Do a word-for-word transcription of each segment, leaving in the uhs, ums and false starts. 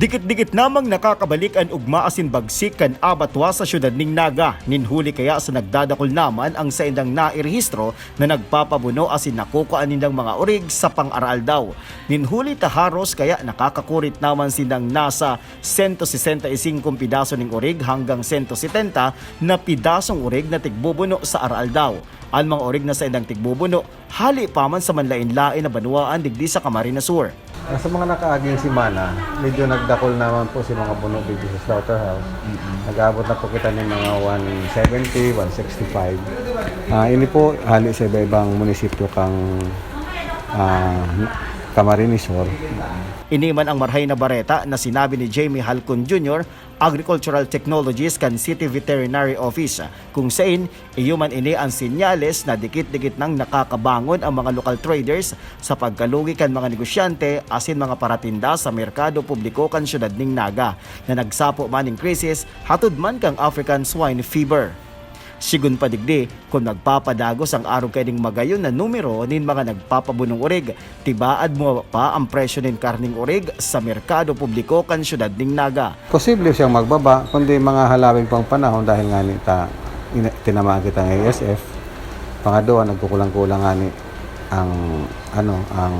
Dikit-dikit namang nakakabalik an ugma asin bagsik kan abattoir sa siyudad nin Naga. Nin huli kaya sa nagdadakul naman ang saindang nairehistro na nagpapabuno asin nakukua nindang mga orig sa pang-araaldaw. Nin huli ta haros kaya nakakakurit naman sindang nasa sento sesenta y singko pidaso nin orig hanggang sento setenta na pidasong orig na tigbubuno sa araaldaw. An mga orig na saindang tigbubuno, hali pa man sa manlaen-laen na banwaan digdi sa Camarines Sur. Sa mga nakaaging semana, medyo nagdakul naman po si mga buno dito sa slaughterhouse. Nag-aabot na po kita ng mga one seventy, one sixty-five. Ah, ini po, hali sa iba-ibang munisipyo kang, ah, Camarines Sur. Ini man ang marhay na bareta na sinabi ni Jamie Halcon Junior, Agricultural Technologist kan City Veterinary Office, kung sain iyo man ini an senyales na dikit-dikit nang nakakabangon ang mga lokal traders sa pagkalugi kan mga negosyante asin mga paratinda sa merkado publiko kan siyudad nin Naga, na nagsapo man nin krisis hatod man kan African Swine Fever. Sigon pa digdi, kun magpapadagos ang arog kaining magayon na numero nin mga nagpapabunong orig, tibaad bumaba pa ang presyo nin karneng orig sa merkado publiko kan siyudad nin Naga. Posible siyang magbaba, kundi mga halawig pang panahon dahil ngani ta, ina-, tinamaan kita ng A S F. Pangadwa, nagkukulang-kulang ngani ang, ano, ang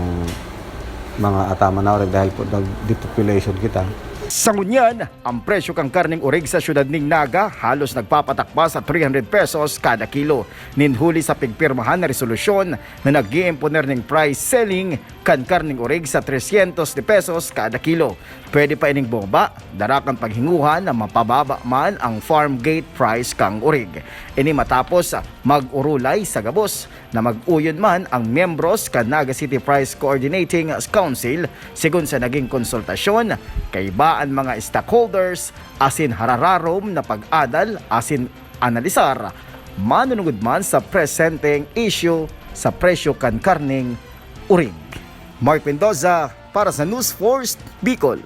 mga ataman na orig dahil po nag-depopulation kita. Sa ngunyan, ang presyo kan karneng orig sa siyudad nin Naga halos nagpapatakpa sa three hundred pesos kada kilo. Nin huli sa pigpirmahan na resolusyon na nag-iimponer nin price ceiling kan karneng orig sa tresyentos de pesos kada kilo. Pwede pa ining bumaba, dara kan paghinguhan na mapababa man ang farm gate price kan orig. Ini matapos mag-urulay sa gabos na mag-uyon man ang miyembros kan Naga City Price Coordinating Council. Sigon sa naging konsultasyon, kaiba an mga stakeholders asin harararom na pag-adal asin analisar, manunungod man sa presenteng issue sa presyo kan karneng orig. Mark Mendoza para sa News Force Bicol.